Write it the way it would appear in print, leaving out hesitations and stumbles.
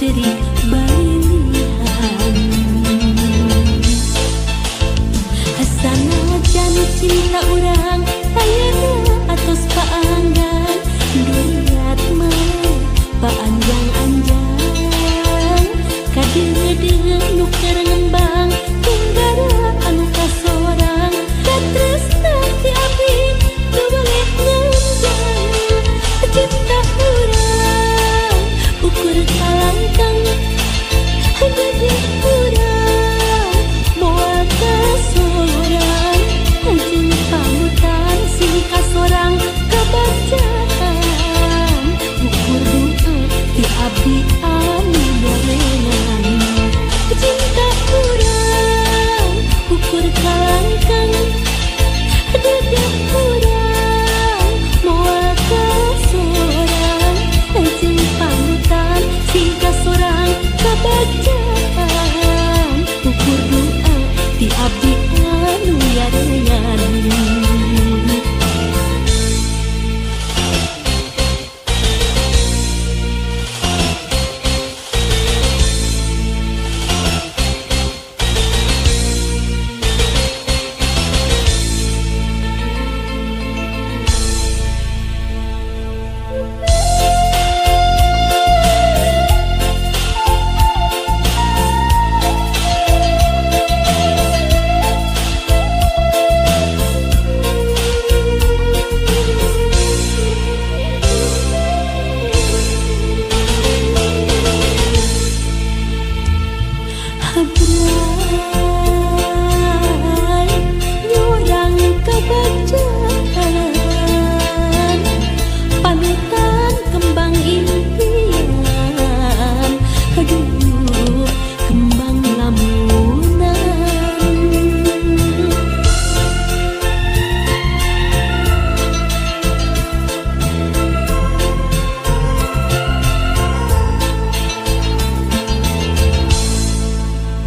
Cerik balilihan sanajan cinta urang ayeuna atos paanggang duriat mah paanjang-anjang kadeudeuh nu keur ngembang tunggara anu kasorang katresna ti abdi teu boleh nganjang cinta urang ukur kalangkang gede urang moal kasorang jeung panutan sing kasorang kabacaan ukur doa ti abdi anu nyarengan cinta urang ukur kalangkang gede urang moal kasorang jeung panutan sing kasorang kabacaan ukur doa ti abdi anu yarengan.